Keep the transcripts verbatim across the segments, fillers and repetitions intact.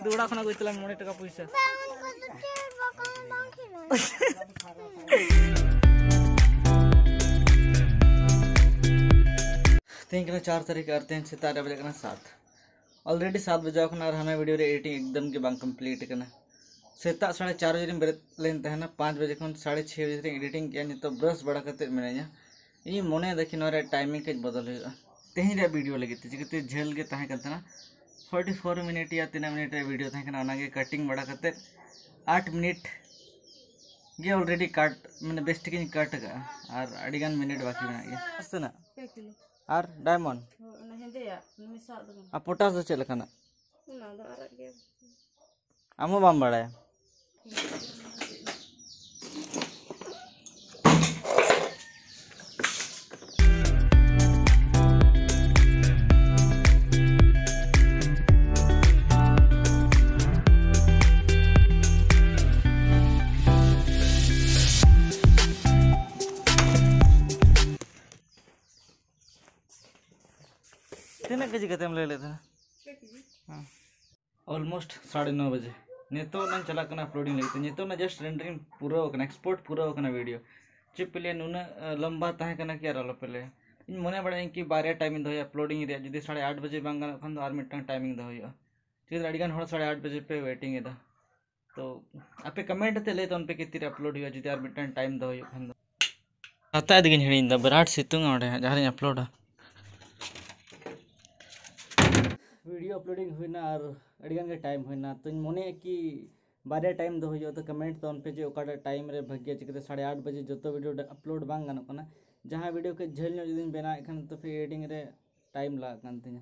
ᱚᱲᱟᱜ ᱠᱷᱚᱱᱟᱜ ᱟᱹᱜᱩᱭ ᱛᱟᱞᱟᱝ ᱢᱚᱬᱮ ᱴᱟᱠᱟ ᱯᱚᱭᱥᱟ᱾ ᱛᱮᱦᱮᱧ ᱠᱟᱱᱟ ᱪᱟᱨ ᱛᱟᱹᱨᱤᱠᱷ ᱟᱨ ᱛᱮᱦᱮᱧ ᱥᱮᱛᱟᱜ ᱨᱮ ᱵᱟᱡᱟᱜ ᱠᱟᱱᱟ ᱥᱟᱛ᱾ Already ᱥᱟᱛ ᱵᱟᱡᱟᱣ ᱠᱟᱱᱟ ᱟᱨ ᱦᱟᱱᱟ ᱵᱷᱤᱰᱤᱭᱳ ᱨᱮ ᱮᱰᱤᱴᱤᱝ ᱮᱠᱫᱚᱢ ᱜᱮ ᱵᱟᱝ ᱠᱚᱢᱯᱞᱤᱴ ᱠᱟᱱᱟ᱾ ᱥᱮᱛᱟᱜ ᱥᱟᱲᱮ ᱪᱟᱨ ᱵᱟᱡᱮ ᱨᱤᱧ ᱵᱮᱨᱮᱫ ᱞᱮᱱ ᱛᱟᱦᱮᱱᱟ, ᱯᱟᱸᱪ ᱵᱟᱡᱮ ᱠᱷᱚᱱ ᱥᱟᱲᱮ ᱪᱷᱚᱭ ᱵᱟᱡᱮ ᱨᱤᱧ ᱮᱰᱤᱴᱤᱝ ᱠᱮᱜᱼᱟ᱾ ᱱᱤᱛᱚᱜ ᱵᱨᱟᱥ ᱵᱟᱲᱟ ᱠᱟᱛᱮᱫ ᱢᱤᱱᱟᱹᱧᱟ᱾ ᱤᱧᱤᱧ ᱢᱚᱱᱮᱭᱮᱫᱟ ᱠᱤ ᱱᱚᱣᱟ ᱨᱮᱭᱟᱜ ᱴᱟᱭᱢᱤᱝ ᱠᱟᱹᱡ ᱵᱚᱫᱚᱞ ᱦᱩᱭᱩᱜᱼᱟ᱾ ᱛᱮᱦᱮᱧ ᱨᱮᱭᱟᱜ ᱵᱷᱤᱰᱤᱭᱳ ᱞᱟᱹᱜᱤᱫ ᱛᱮ ᱪᱤᱠᱟᱹᱛᱮ ᱡᱷᱟᱹᱞ ᱜᱮ ᱛᱟᱦᱮᱸ ᱠᱟᱱ ᱛᱟᱦᱮᱱᱟ, ᱯᱷᱳᱨᱴᱤ ᱯᱷᱳᱨ ᱢᱤᱱᱤᱴ ᱭᱟ ᱛᱤᱱᱟᱹᱜ ᱢᱤᱱᱤᱴ ᱨᱮᱭᱟᱜ ᱵᱷᱤᱰᱤᱭᱳ ᱛᱟᱦᱮᱸ ᱠᱟᱱᱟ, ᱚᱱᱟᱜᱮ ᱠᱟᱴᱤᱝ ᱵᱟᱲᱟ ᱠᱟᱛᱮᱫ ᱟᱴ ᱢᱤᱱᱤᱴ ᱜᱮ already ᱠᱟᱴ, ᱢᱟᱱᱮ ᱵᱮᱥ ᱴᱷᱤᱠᱤᱧ ᱠᱟᱴ ᱟᱠᱟᱫᱼᱟ᱾ ᱟᱨ ᱟᱹᱰᱤᱜᱟᱱ ᱢᱤᱱᱤᱴ ᱵᱟᱹᱠᱤ ᱢᱮᱱᱟᱜ ᱜᱮᱭᱟ᱾ ᱛᱤᱱᱟᱹᱜ? ᱯᱮ ᱠᱤᱞᱳ᱾ ᱟᱨ ᱰᱟᱭᱢᱚᱱᱰ? ᱦᱳᱭ, ᱚᱱᱟ ᱦᱮᱸᱫᱮᱭᱟᱜ, ᱚᱱᱟ ᱢᱮᱥᱟᱣᱟᱜ ᱫᱚ ᱵᱟᱝ᱾ ᱟᱨ ᱯᱚᱴᱟᱥ ᱫᱚ ᱪᱮᱫ ᱞᱮᱠᱟᱱᱟᱜ? ᱚᱱᱟ ᱫᱚ ᱟᱨᱟᱜ ᱜᱮ᱾ ᱟᱢ ᱦᱚᱸ ᱵᱟᱢ ᱵᱟᱲᱟᱭᱟ? ᱛᱤᱱᱟᱹᱜ ᱠᱮᱡᱤ ᱠᱟᱛᱮᱢ ᱞᱟᱹᱭ ᱞᱮᱫ ᱛᱟᱦᱮᱱᱟ? ᱦᱮᱸ᱾ Almost ᱥᱟᱲᱮ ᱱᱚ ᱵᱟᱡᱮ᱾ ᱱᱤᱛᱚᱜ ᱱᱟᱧ ᱪᱟᱞᱟᱜ ᱠᱟᱱᱟ ᱟᱯᱞᱳᱰᱤᱝ ᱞᱟᱹᱜᱤᱫ ᱛᱮ᱾ ᱱᱤᱛᱚᱜ ᱱᱟ just ᱨᱮᱱᱰᱟᱨᱤᱝ ᱯᱩᱨᱟᱹᱣ ᱟᱠᱟᱱᱟ, ᱮᱠᱥᱯᱳᱨᱴ ᱯᱩᱨᱟᱹᱣ ᱟᱠᱟᱱᱟ ᱵᱷᱤᱰᱤᱭᱳ᱾ ᱪᱮᱫ ᱯᱮ ᱞᱟᱹᱭᱟ, ᱱᱩᱱᱟᱹᱜ ᱞᱚᱢᱵᱟ ᱛᱟᱦᱮᱸ ᱠᱟᱱᱟ ᱠᱤ ᱟᱨ ᱟᱞᱚᱯᱮ ᱞᱟᱹᱭᱟ᱾ ᱤᱧ ᱢᱚᱱᱮ ᱵᱟᱲᱟᱭᱟᱹᱧ ᱠᱤ ᱵᱟᱨᱭᱟ ᱴᱟᱭᱤᱢᱤᱝ ᱫᱚᱦᱚᱭᱟ ᱟᱯᱞᱳᱰᱤᱝ ᱨᱮᱭᱟᱜ, ᱡᱩᱫᱤ ᱥᱟᱲᱮ ᱟᱴ ᱵᱟᱡᱮ ᱵᱟᱝ ᱜᱟᱱᱚᱜ ᱠᱷᱟᱱ ᱫᱚ ᱟᱨ ᱢᱤᱫᱴᱟᱝ ᱴᱟᱭᱤᱢᱤᱝ ᱫᱚᱦᱚ ᱦᱩᱭᱩᱜᱼᱟ᱾ ᱪᱮᱫᱟᱜ ᱟᱹᱰᱤ ᱜᱟᱱ ᱦᱚᱲ ᱥᱟᱲᱮ ᱟᱴ ᱵᱟᱡᱮ ᱯᱮ ᱣᱮᱴᱤᱝ ᱮᱫᱟ᱾ ᱛᱚ ᱟᱯᱮ ᱠᱚᱢᱮᱱᱴ ᱟᱛᱮ ᱞᱟᱹᱭ ᱛᱟᱵᱚᱱ ᱯᱮ ᱠᱤ ᱛᱤᱨᱮ ᱟᱯᱞᱳᱰ ᱦᱩᱭᱩᱜᱼᱟ, ᱡᱩᱫᱤ ᱟᱨ ᱢᱤᱫᱴᱟᱝ ᱴᱟᱭᱤᱢ ᱫᱚᱦᱚ ᱦᱩᱭᱩᱜ ᱠᱷᱟᱱ ᱫᱚ᱾ ᱦᱟᱛᱟᱣ ᱤᱫᱤ ᱜᱤᱧ ᱦᱤᱲᱤᱧ ᱮᱫᱟ, ᱵᱤᱨᱟᱴ ᱥᱤᱛᱩᱝ ᱟ ᱚᱸᱰᱮ ᱦᱟᱸᱜ ᱡᱟᱦᱟᱸ ᱨᱤᱧ ᱟᱯᱞᱳᱰᱟ᱾ ᱵᱷᱤᱰᱤᱭᱳ ᱟᱯᱞᱳᱰᱤᱝ ᱦᱩᱭᱱᱟ ᱟᱨ ᱟᱹᱰᱤ ᱜᱟᱱ ᱜᱮ ᱴᱟᱭᱤᱢ ᱦᱩᱭᱱᱟ, ᱛᱚᱧ ᱢᱚᱱᱮᱭᱟ ᱠᱤ ᱵᱟᱨᱭᱟ ᱴᱟᱭᱤᱢ ᱫᱚᱦᱚ ᱦᱩᱭᱩᱜᱼᱟ᱾ ᱛᱚ ᱠᱚᱢᱮᱱᱴ ᱛᱟᱵᱚᱱ ᱯᱮ ᱡᱮ ᱚᱠᱟᱴᱟᱜ ᱴᱟᱭᱤᱢ ᱨᱮ ᱵᱷᱟᱹᱜᱤᱭᱟ, ᱪᱤᱠᱟᱹᱛᱮ ᱥᱟᱲᱮ ᱟᱴ ᱵᱟᱡᱮ ᱡᱚᱛᱚ ᱵᱷᱤᱰᱤᱭᱳ ᱟᱯᱞᱳᱰ ᱵᱟᱝ ᱜᱟᱱᱚᱜ ᱠᱟᱱᱟ᱾ ᱡᱟᱦᱟᱸ ᱵᱷᱤᱰᱤᱭᱳ ᱠᱟᱹᱡ ᱡᱷᱟᱹᱞ ᱧᱚᱜ ᱡᱩᱫᱤᱧ ᱵᱮᱱᱟᱣᱮᱫ ᱠᱷᱟᱱ ᱛᱚ ᱯᱷᱤᱨ ᱮᱰᱤᱴᱤᱝ ᱨᱮ ᱴᱟᱭᱤᱢ ᱞᱟᱜᱟᱜ ᱠᱟᱱ ᱛᱤᱧᱟ᱾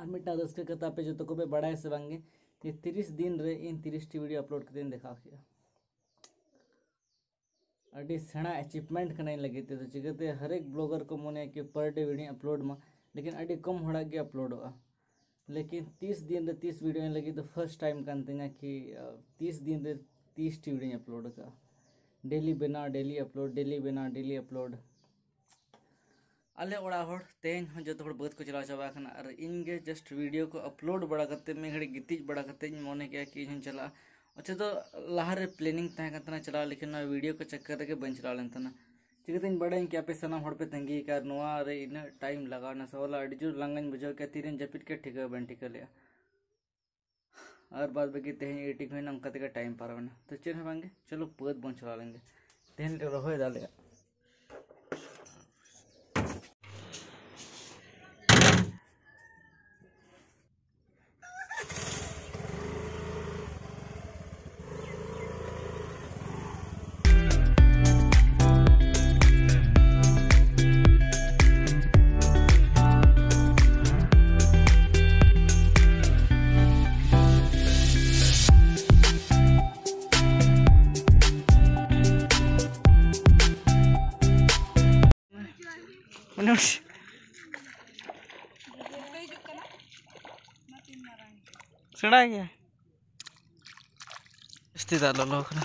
ᱟᱨ ᱢᱤᱫᱴᱟᱝ ᱨᱟᱹᱥᱠᱟᱹ ᱠᱟᱛᱷᱟ, ᱟᱯᱮ ᱡᱚᱛᱚ ᱠᱚᱯᱮ ᱵᱟᱲᱟᱭᱟ ᱥᱮ ᱵᱟᱝᱜᱮ ᱡᱮ ᱛᱤᱨᱤᱥ ᱫᱤᱱ ᱨᱮ ᱤᱧ ᱛᱤᱨᱤᱥ ᱴᱤ ᱵᱷᱤᱰᱤᱭᱳ ᱟᱯᱞᱳᱰ ᱠᱟᱛᱮᱧ ᱫᱮᱠᱷᱟᱣ ᱠᱮᱜᱼᱟ᱾ ᱟᱹᱰᱤ ᱥᱮᱬᱟ ᱮᱪᱤᱵᱷᱢᱮᱱᱴ ᱠᱟᱱᱟ ᱤᱧ ᱞᱟᱹᱜᱤᱫ ᱛᱮᱫᱚ᱾ ᱪᱤᱠᱟᱹᱛᱮ ᱦᱟᱨᱮᱠ ᱵᱞᱚᱜᱟᱨ ᱠᱚ ᱢᱚᱱᱮᱭᱟ ᱠᱤ ᱯᱟᱨ ᱰᱮ ᱵᱷᱤᱰᱤᱭᱳᱧ ᱟᱯᱞᱳᱰ ᱢᱟ, ᱞᱮᱠᱤᱱ ᱟᱹᱰᱤ ᱠᱚᱢ ᱦᱚᱲᱟᱜ ᱜᱮ ᱟᱯᱞᱳᱰᱚᱜᱼᱟ᱾ ᱞᱮᱠᱤᱱ ᱛᱤᱥ ᱫᱤᱱ ᱨᱮ ᱛᱤᱥ ᱵᱷᱤᱰᱤᱭᱳ ᱤᱧ ᱞᱟᱹᱜᱤᱫ ᱫᱚ ᱯᱷᱟᱨᱥᱴ ᱴᱟᱭᱤᱢ ᱠᱟᱱ ᱛᱤᱧᱟ ᱠᱤ ᱛᱤᱥ ᱫᱤᱱ ᱨᱮ ᱛᱤᱥ ᱴᱤ ᱵᱷᱤᱰᱤᱭᱳᱧ ᱟᱯᱞᱳᱰ ᱟᱠᱟᱫᱼᱟ᱾ ᱰᱮᱞᱤ ᱵᱮᱱᱟᱣ, ᱰᱮᱞᱤ ᱟᱯᱞᱳᱰ, ᱰᱮᱞᱤ ᱵᱮᱱᱟᱣ, ᱰᱮᱞᱤ ᱟᱯᱞᱳᱰ᱾ ᱟᱞᱮ ᱚᱲᱟᱜ ᱦᱚᱲ ᱛᱮᱦᱮᱧ ᱦᱚᱸ ᱡᱚᱛᱚ ᱦᱚᱲ ᱵᱟᱹᱫᱽ ᱠᱚ ᱪᱟᱞᱟᱣ ᱪᱟᱵᱟ ᱟᱠᱟᱱᱟ, ᱟᱨ ᱤᱧ ᱜᱮ just video ᱠᱚ upload ᱵᱟᱲᱟ ᱠᱟᱛᱮ ᱢᱤᱫ ᱜᱷᱟᱹᱲᱤᱡ ᱜᱤᱛᱤᱡ ᱵᱟᱲᱟ ᱠᱟᱛᱮ ᱤᱧ ᱢᱚᱱᱮ ᱠᱮᱜᱼᱟ ᱠᱤ ᱤᱧ ᱦᱚᱸᱧ ᱪᱟᱞᱟᱜᱼᱟ᱾ ᱚᱪᱮ ᱫᱚ ᱞᱟᱦᱟᱨᱮ planning ᱛᱟᱦᱮᱸ ᱠᱟᱱ ᱛᱟᱦᱮᱱᱟ ᱪᱟᱞᱟᱣ, ᱞᱮᱠᱤᱱ ᱱᱚᱣᱟ video ᱠᱚ ᱪᱟᱠᱠᱟᱨ ᱨᱮᱜᱮ ᱵᱟᱹᱧ ᱪᱟᱞᱟᱣ ᱞᱮᱱ ᱛᱟᱦᱮᱱᱟ᱾ ᱪᱤᱠᱟᱹᱛᱤᱧ ᱵᱟᱲᱟᱭᱟᱹᱧ ᱠᱤ ᱟᱯᱮ ᱥᱟᱱᱟᱢ ᱦᱚᱲ ᱯᱮ ᱛᱟᱺᱜᱤ ᱟᱠᱟᱫ ᱱᱚᱣᱟ ᱨᱮ ᱤᱱᱟᱹᱜ time ᱞᱟᱜᱟᱣ ᱮᱱᱟ ᱥᱮ ᱦᱚᱞᱟ ᱟᱹᱰᱤ ᱡᱳᱨ ᱞᱟᱸᱜᱟᱧ ᱵᱩᱡᱷᱟᱹᱣ ᱠᱮᱜᱼᱟ, ᱛᱤᱨᱮᱧ ᱡᱟᱹᱯᱤᱫ ᱠᱮᱫ ᱴᱷᱤᱠᱟᱹ ᱵᱟᱹᱧ ᱴᱷᱤᱠᱟᱹ ᱞᱮᱜᱼᱟ᱾ ᱟᱨ ᱵᱟᱫᱽ ᱵᱟᱹᱠᱤ ᱛᱮᱦᱮᱧ editing ᱦᱩᱭᱱᱟ, ᱚᱱᱠᱟ ᱛᱮᱜᱮ time ᱯᱟᱨᱚᱢ ᱮᱱᱟ᱾ ᱛᱚ ᱪᱮᱫ ᱦᱚᱸ ᱵᱟᱝᱜᱮ, ᱪᱚᱞᱚ ᱵᱟᱹᱫᱽ ᱵᱚᱱ ᱪᱟᱞᱟᱣ ᱞᱮᱱ ᱜᱮ᱾ ᱛᱮᱦᱮᱧ ᱞᱮ ᱨᱚᱦᱚᱭ ᱫᱟᱞᱮ᱾ ᱢᱟᱱᱮ ᱥᱮᱬᱟ ᱜᱮᱭᱟ᱾ ᱡᱟᱹᱥᱛᱤ ᱫᱟᱜ ᱞᱚᱞᱚ ᱠᱟᱱᱟ᱾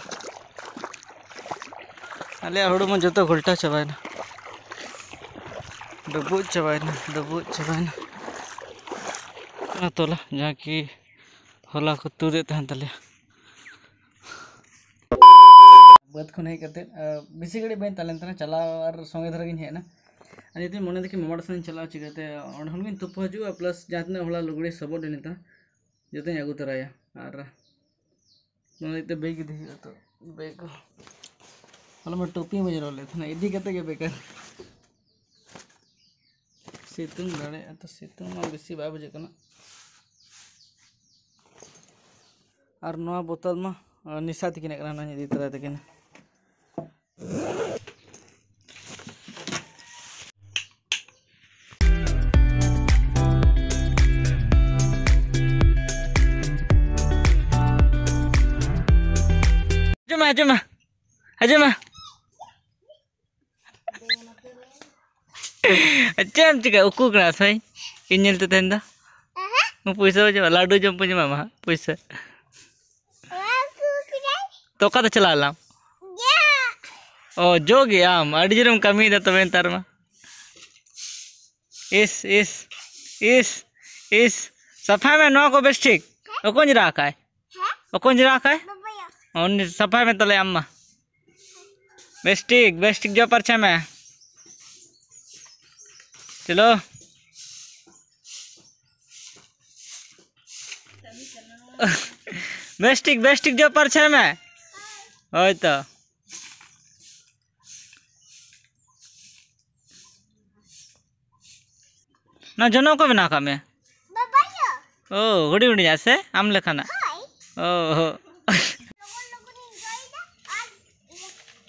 ᱟᱞᱮᱭᱟᱜ ᱦᱩᱲᱩ ᱢᱟ ᱡᱚᱛᱚ ᱜᱷᱚᱞᱴᱟᱣ ᱪᱟᱵᱟᱭᱮᱱᱟ, ᱰᱩᱵᱩᱡ ᱪᱟᱵᱟᱭᱮᱱᱟ, ᱰᱩᱵᱩᱡ ᱪᱟᱵᱟᱭᱮᱱᱟ᱾ ᱚᱱᱟ ᱛᱚᱞᱟ ᱡᱟᱦᱟᱸ ᱠᱤ ᱦᱚᱞᱟ ᱠᱚ ᱛᱩᱫᱮᱫ ᱛᱟᱦᱮᱱ ᱛᱟᱞᱮᱭᱟ᱾ ᱵᱟᱹᱫᱽ ᱠᱷᱚᱱ ᱦᱮᱡ ᱠᱟᱛᱮᱫ, ᱟᱨ ᱵᱮᱥᱤ ᱜᱷᱟᱹᱲᱤᱡ ᱵᱟᱹᱧ ᱛᱟᱦᱮᱸ ᱞᱮᱱ ᱛᱟᱦᱮᱱᱟ, ᱪᱟᱞᱟᱣ ᱟᱨ ᱥᱚᱸᱜᱮ ᱫᱷᱟᱨᱟ ᱜᱤᱧ ᱦᱮᱡ ᱮᱱᱟ᱾ ᱟᱨ ᱡᱩᱫᱤᱧ ᱢᱚᱱᱮ ᱫᱟ ᱠᱤ ᱢᱟᱢᱟ ᱚᱲᱟᱜ ᱥᱮᱱ ᱤᱧ ᱪᱟᱞᱟᱜᱼᱟ, ᱪᱤᱠᱟᱹᱛᱮ ᱚᱸᱰᱮ ᱠᱷᱚᱱ ᱜᱤᱧ ᱛᱩᱯᱩ ᱦᱤᱡᱩᱜᱼᱟ, plus ᱡᱟᱦᱟᱸ ᱛᱤᱱᱟᱹᱜ ᱦᱚᱞᱟ ᱞᱩᱜᱽᱲᱤ ᱥᱚᱵᱚᱫ ᱞᱮᱱ ᱛᱟᱦᱮᱸ ᱡᱚᱛᱚᱧ ᱟᱹᱜᱩ ᱛᱚᱨᱟᱭᱟ᱾ ᱟᱨ ᱚᱱᱟ ᱞᱟᱹᱜᱤᱫ ᱛᱮ bag ᱤᱫᱤ ᱦᱩᱭᱩᱜᱼᱟ᱾ ᱛᱚ bag ᱠᱚ, ᱦᱚᱞᱟ ᱢᱟ ᱴᱩᱯᱤ ᱵᱟᱹᱧ ᱦᱚᱨᱚᱜ ᱞᱮᱫ ᱛᱟᱦᱮᱱᱟ, ᱤᱫᱤ ᱠᱟᱛᱮ ᱜᱮ ᱵᱮᱠᱟᱨ᱾ ᱥᱤᱛᱩᱝ ᱫᱟᱲᱮᱭᱟᱜᱼᱟ, ᱛᱚ ᱥᱤᱛᱩᱝ ᱢᱟ ᱵᱮᱥᱤ ᱵᱟᱭ ᱵᱩᱡᱷᱟᱹᱜ ᱠᱟᱱᱟ᱾ ᱟᱨ ᱱᱚᱣᱟ ᱵᱳᱛᱚᱞ ᱢᱟ, ᱟᱸ, ᱱᱤᱥᱟ ᱛᱟᱹᱠᱤᱱᱟᱜ ᱠᱟᱱᱟ, ᱱᱚᱣᱟᱧ ᱤᱫᱤ ᱛᱚᱨᱟᱭ ᱛᱟᱹᱠᱤᱱᱟ᱾ ᱦᱤᱡᱩᱜ ᱢᱮ, ᱦᱤᱡᱩᱜ ᱢᱮ, ᱦᱤᱡᱩᱜ ᱢᱮ᱾ ᱪᱮᱫ ᱮᱢ ᱪᱤᱠᱟᱹ? ᱩᱠᱩ ᱠᱟᱱᱟ ᱥᱮ? ᱤᱧ ᱧᱮᱞ ᱛᱮ ᱛᱮᱦᱮᱧ ᱫᱚ᱾ ᱯᱩᱭᱥᱟᱹ ᱡᱚᱢᱟ, ᱞᱟᱹᱰᱩ ᱡᱚᱢ ᱯᱮ ᱡᱚᱢᱟ ᱢᱟ, ᱯᱩᱭᱥᱟᱹ᱾ ᱛᱚ ᱚᱠᱟᱛᱮ ᱪᱟᱞᱟᱣ ᱞᱮᱱᱟᱢ? ᱚ, ᱡᱚᱜ ᱜᱮ ᱟᱢ? ᱟᱹᱰᱤ ᱡᱳᱨᱮᱢ ᱠᱟᱹᱢᱤᱭᱮᱫᱟ ᱛᱚᱵᱮ ᱱᱮᱛᱟᱨ ᱢᱟ᱾ ᱤᱥ, ᱤᱥ, ᱤᱥ, ᱤᱥ᱾ ᱥᱟᱯᱷᱟᱭ ᱢᱮ ᱱᱚᱣᱟ ᱠᱚ ᱵᱮᱥ ᱴᱷᱤᱠ᱾ ᱚᱠᱚᱭ ᱧᱤᱨᱟ ᱟᱠᱟᱭ? ᱚᱠᱚᱭ ᱧᱤᱨᱟ ᱟᱠᱟᱭ? ᱩᱱᱤ ᱥᱟᱯᱷᱟᱭ ᱢᱮ ᱛᱟᱦᱞᱮ ᱟᱢ ᱢᱟ᱾ ᱵᱮᱥ ᱴᱷᱤᱠ, ᱵᱮᱥ ᱴᱷᱤᱠ ᱡᱚᱜ ᱯᱟᱨᱪᱷᱟ ᱢᱮ᱾ ᱪᱚᱞᱚ᱾ ᱵᱮᱥ ᱴᱷᱤᱠ, ᱵᱮᱥ ᱴᱷᱤᱠ ᱡᱚᱜ ᱯᱟᱨᱪᱷᱟ ᱢᱮ᱾ ᱦᱳᱭ ᱛᱚ᱾ ᱱᱚᱣᱟ ᱡᱚᱱᱚᱜ ᱚᱠᱚᱭ ᱵᱮᱱᱟᱣ ᱟᱠᱟᱫ ᱢᱮᱭᱟ? ᱵᱟᱵᱟ ᱭᱳ᱾ ᱳ, ᱦᱩᱰᱤᱧ ᱦᱩᱰᱤᱧᱟᱜ ᱥᱮ ᱟᱢ ᱞᱮᱠᱟᱱᱟᱜ? ᱦᱳᱭ᱾ ᱳ ᱦᱳ᱾ ᱞᱚᱜᱚᱱ ᱞᱚᱜᱚᱱᱤᱧ ᱡᱚᱭᱮᱫᱟ ᱟᱨ ᱤᱭᱟᱹ,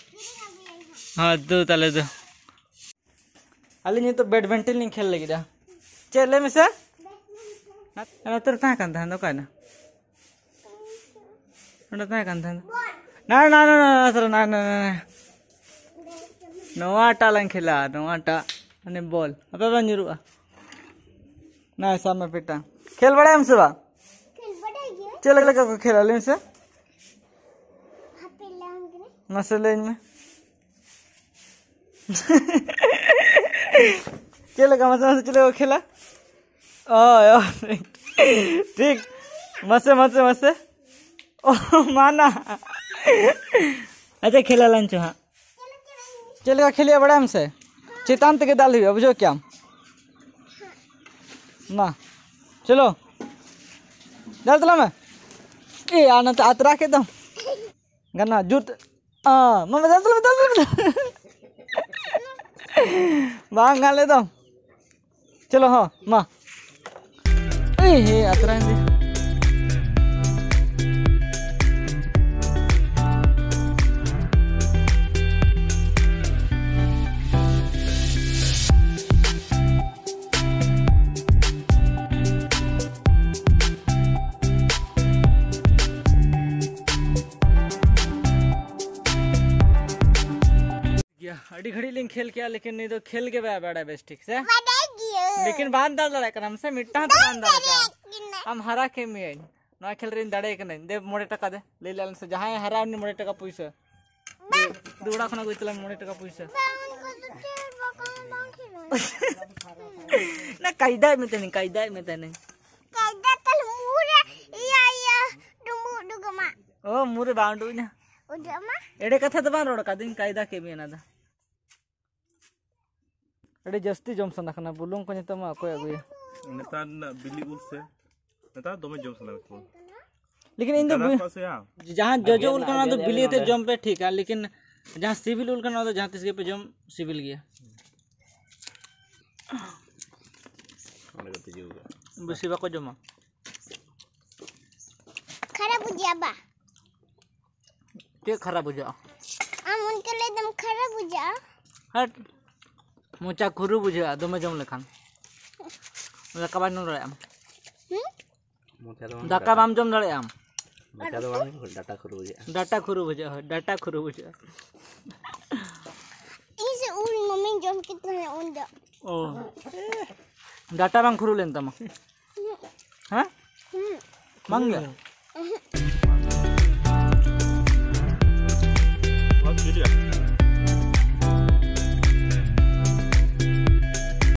ᱠᱤᱨᱤᱧ ᱟᱹᱜᱩᱭᱟᱹᱧ ᱦᱟᱸᱜ᱾ ᱦᱳᱭ, ᱫᱩ ᱛᱟᱦᱞᱮ ᱫᱩ᱾ ᱟᱹᱞᱤᱧ ᱱᱤᱛᱚᱜ badminton ᱞᱤᱧ ᱠᱷᱮᱞ ᱞᱟᱹᱜᱤᱫᱼᱟ᱾ ᱪᱮᱫ ᱞᱟᱹᱭ ᱢᱮᱥᱮ? ᱱᱚᱛᱮ ᱨᱮ ᱛᱟᱦᱮᱸ ᱠᱟᱱ ᱛᱟᱦᱮᱸᱫ, ᱚᱠᱟᱭᱮᱱᱟ? ᱱᱚᱰᱮ ᱛᱟᱦᱮᱸ ᱠᱟᱱ ᱛᱟᱦᱮᱸᱫ᱾ ᱱᱟ, ᱱᱟ, ᱱᱟ, ᱱᱟ, ᱱᱟ, ᱱᱟ, ᱱᱟ, ᱱᱟ᱾ ᱱᱚᱣᱟᱴᱟᱜ ᱞᱟᱝ ᱠᱷᱮᱞᱟ, ᱱᱚᱣᱟᱴᱟᱜ᱾ ᱢᱟᱱᱮ ᱵᱚᱞ᱾ ᱟᱯᱮ ᱵᱟᱝ ᱧᱩᱨᱩᱜᱼᱟ᱾ ᱱᱟ, ᱥᱟᱵ ᱢᱮ ᱯᱮᱴᱟ᱾ ᱠᱷᱮᱞ ᱵᱟᱲᱟᱭᱟᱢ ᱥᱮ ᱵᱟᱝ? ᱠᱷᱮᱞ ᱵᱟᱰᱟᱭ ᱜᱤᱭᱟᱹᱧ᱾ ᱪᱮᱫ ᱞᱮᱠᱟ ᱠᱚ ᱠᱷᱮᱞᱟ, ᱞᱟᱹᱭ ᱢᱮᱥᱮ? ᱦᱟᱯᱮ ᱞᱟᱝ ᱠᱟᱱᱟ᱾ ᱢᱟᱥᱮ ᱞᱟᱹᱭᱟᱹᱧ ᱢᱮ᱾ ᱪᱮᱫ ᱞᱮᱠᱟ, ᱢᱟᱥᱮ, ᱢᱟᱥᱮ, ᱪᱮᱫ ᱞᱮᱠᱟ ᱠᱚ ᱠᱷᱮᱞᱟ? ᱳᱭ, ᱳᱭ, ᱴᱷᱤᱠ᱾ ᱢᱟᱥᱮ, ᱢᱟᱥᱮ, ᱢᱟᱥᱮ᱾ ᱳ, ᱢᱟᱱᱟ᱾ ᱟᱪᱪᱷᱟ, ᱠᱷᱮᱞᱟ ᱞᱟᱝ ᱪᱚ ᱦᱟᱸᱜ᱾ ᱪᱮᱫ ᱞᱮᱠᱟ ᱠᱷᱮᱞ ᱦᱩᱭᱩᱜᱼᱟ ᱵᱟᱲᱟᱭᱟᱢ ᱥᱮ? ᱪᱮᱛᱟᱱ ᱛᱮᱜᱮ ᱫᱟᱞ ᱦᱩᱭᱩᱜᱼᱟ, ᱵᱩᱡᱷᱟᱹᱣ ᱠᱮᱜᱼᱟᱢ? ᱢᱟ, ᱪᱚᱞᱚ᱾ ᱫᱟᱞ ᱛᱟᱞᱟᱝ ᱢᱮ᱾ ᱮ, ᱟᱨ ᱱᱚᱛᱮ ᱟᱛᱨᱟ ᱠᱮᱫ ᱫᱚᱢ᱾ ᱜᱟᱱᱚᱜᱼᱟ, ᱡᱩᱛ᱾ ᱟ, ᱢᱟ, ᱢᱟ, ᱫᱟᱞ ᱛᱟᱞᱟᱝ ᱢᱮ, ᱫᱟᱞ ᱛᱟᱞᱟᱝ ᱢᱮ᱾ ᱵᱟᱝ ᱜᱟᱱ ᱞᱮᱫ ᱫᱚᱢ᱾ ᱪᱚᱞᱚ, ᱦᱚᱸ, ᱢᱟ᱾ ᱮᱭ, ᱦᱮ, ᱟᱛᱨᱟᱭᱮᱱ ᱫᱚ᱾ ᱜᱮᱭᱟ, ᱟᱹᱰᱤ ᱜᱷᱟᱹᱲᱤᱡ ᱞᱤᱧ ᱠᱷᱮᱞ ᱠᱮᱜᱼᱟ, ᱞᱮᱠᱤᱱ ᱱᱩᱭ ᱫᱚ ᱠᱷᱮᱞ ᱜᱮ ᱵᱟᱭ ᱵᱟᱲᱟᱭᱟ ᱵᱮᱥ ᱴᱷᱤᱠ ᱥᱮ᱾ ᱵᱟᱰᱟᱭ ᱜᱮᱭᱟ᱾ ᱞᱮᱠᱤᱱ ᱵᱟᱢ ᱫᱟᱞ ᱫᱟᱲᱮᱭᱟᱜ ᱠᱟᱱᱟ, ᱢᱟᱥᱮ ᱢᱤᱫᱴᱟᱝ ᱦᱚᱸ ᱵᱟᱢ ᱫᱟᱞ ᱫᱟᱲᱮᱭᱟᱜ ᱠᱟᱱᱟ᱾ ᱟᱢ ᱦᱟᱨᱟ ᱠᱮᱫ ᱢᱮᱭᱟᱹᱧ᱾ ᱱᱚᱣᱟ ᱠᱷᱮᱞ ᱨᱮᱧ ᱫᱟᱲᱮ ᱠᱟᱹᱱᱟᱹᱧ᱾ ᱫᱮ, ᱢᱚᱬᱮ ᱴᱟᱠᱟ ᱫᱮ᱾ ᱞᱟᱹᱭ ᱞᱮ ᱟᱞᱮ ᱥᱮ ᱡᱟᱦᱟᱸᱭ ᱦᱟᱨᱟᱜᱼᱟ, ᱩᱱᱤ ᱢᱚᱬᱮ ᱴᱟᱠᱟ ᱯᱩᱭᱥᱟᱹ᱾ ᱫᱩ, ᱫᱩ ᱚᱲᱟᱜ ᱠᱷᱚᱱᱟᱜ ᱟᱹᱜᱩᱭ ᱛᱟᱞᱟᱝ ᱢᱚᱬᱮ ᱴᱟᱠᱟ ᱯᱩᱭᱥᱟᱹ᱾ ᱵᱟᱝ, ᱩᱱᱠᱩ ᱫᱚ ᱪᱮᱫ ᱵᱟᱠᱚ ᱚᱱᱟ ᱠᱟᱭᱫᱟᱭ ᱢᱮᱛᱟᱹᱱᱤᱧ, ᱠᱟᱭᱫᱟᱭ ᱢᱮᱛᱟᱹᱱᱤᱧ᱾ ᱠᱟᱭᱫᱟ ᱛᱟᱦᱞᱮ ᱢᱩᱨᱮ ᱤᱭᱟᱹ, ᱤᱭᱟᱹ, ᱰᱩᱢᱵᱩᱜ ᱩᱰᱩᱠᱚᱜ ᱢᱟ᱾ ᱚ, ᱢᱩᱨᱮ ᱵᱟᱝ ᱩᱰᱩᱠ ᱧᱟ᱾ ᱩᱰᱩᱠᱚᱜ ᱢᱟ᱾ ᱮᱲᱮ ᱠᱟᱛᱷᱟ ᱫᱚ ᱵᱟᱝ ᱨᱚᱲ ᱠᱟᱫᱟᱹᱧ, ᱠᱟᱭᱫᱟ ᱠᱮᱫ ᱢᱮᱭᱟ ᱚᱱᱟ ᱫᱚ᱾ ᱟᱹᱰᱤ ᱡᱟᱹᱥᱛᱤ ᱡᱚᱢ ᱥᱟᱱᱟ ᱠᱟᱱᱟ, ᱵᱩᱞᱩᱝ ᱠᱚ ᱱᱤᱛᱚᱜ ᱢᱟ ᱚᱠᱚᱭ ᱟᱹᱜᱩᱭᱟ? ᱱᱮᱛᱟᱨ ᱨᱮᱱᱟᱜ ᱵᱤᱞᱤ ᱩᱞ ᱥᱮ, ᱱᱮᱛᱟᱨ ᱫᱚᱢᱮ ᱡᱚᱢ ᱥᱟᱱᱟ ᱠᱚᱣᱟ᱾ ᱞᱮᱠᱤᱱ ᱤᱧ ᱫᱚ ᱡᱟᱦᱟᱸ ᱡᱚᱡᱚ ᱩᱞ ᱠᱟᱱᱟ, ᱚᱱᱟ ᱫᱚ ᱵᱤᱞᱤ ᱟᱛᱮ ᱡᱚᱢ ᱯᱮ ᱴᱷᱤᱠᱟ, ᱞᱮᱠᱤᱱ ᱡᱟᱦᱟᱸ ᱥᱤᱵᱤᱞ ᱩᱞ ᱠᱟᱱᱟ, ᱚᱱᱟ ᱫᱚ ᱡᱟᱦᱟᱸ ᱛᱤᱥ ᱜᱮᱯᱮ ᱡᱚᱢ, ᱥᱤᱵᱤᱞ ᱜᱮᱭᱟ᱾ ᱚᱸᱰᱮ ᱠᱚ ᱛᱤᱡᱩ ᱠᱟᱜᱼᱟ᱾ ᱵᱮᱥᱤ ᱵᱟᱠᱚ ᱡᱚᱢᱟ᱾ ᱠᱷᱟᱨᱟᱯ ᱵᱩᱡᱷᱟᱹᱜᱼᱟ ᱵᱟ? ᱪᱮᱫ ᱠᱷᱟᱨᱟᱯ ᱵᱩᱡᱷᱟᱹᱜᱼᱟ? ᱟᱢ ᱚᱱᱠᱟ ᱞᱟᱹᱭ ᱫᱟᱢ ᱠᱷᱟᱨᱟᱯ ᱵᱩᱡᱷᱟᱹᱜᱼᱟ᱾ ᱦᱟᱴ, ᱢᱚᱪᱟ ᱠᱷᱩᱨᱩ ᱵᱩᱡᱷᱟᱹᱜᱼᱟ ᱫᱚᱢᱮ ᱡᱚᱢ ᱞᱮᱠᱷᱟᱱ᱾ ᱫᱟᱠᱟ ᱵᱟᱝ ᱡᱚᱢ ᱫᱟᱲᱮᱭᱟᱜᱼᱟᱢ᱾ ᱦᱩᱸ? ᱢᱚᱪᱟ ᱫᱚ ᱵᱟᱝ, ᱫᱟᱠᱟ ᱰᱟᱴᱟ᱾ ᱵᱟᱢ ᱡᱚᱢ ᱫᱟᱲᱮᱭᱟᱜᱼᱟᱢ᱾ ᱢᱚᱪᱟ ᱫᱚ ᱵᱟᱝ, ᱰᱟᱴᱟ ᱠᱷᱩᱨᱩ ᱵᱩᱡᱷᱟᱹᱜᱼᱟ᱾ ᱰᱟᱴᱟ ᱠᱷᱩᱨᱩ ᱵᱩᱡᱷᱟᱹᱜᱼᱟ, ᱦᱳᱭ, ᱰᱟᱴᱟ ᱠᱷᱩᱨᱩ ᱵᱩᱡᱷᱟᱹᱜᱼᱟ᱾ ᱤᱧ ᱥᱮ ᱩᱞ ᱢᱟᱢᱤᱧ ᱡᱚᱢ ᱠᱮᱫ ᱛᱟᱦᱮᱸᱫ ᱩᱞ ᱫᱚ᱾ ᱚ᱾ ᱰᱟᱴᱟ ᱵᱟᱝ ᱠᱷᱩᱨᱩ ᱞᱮᱱ ᱛᱟᱢᱟ? ᱦᱮᱸ? ᱦᱩᱸ᱾ ᱵᱟᱝ ᱜᱮ?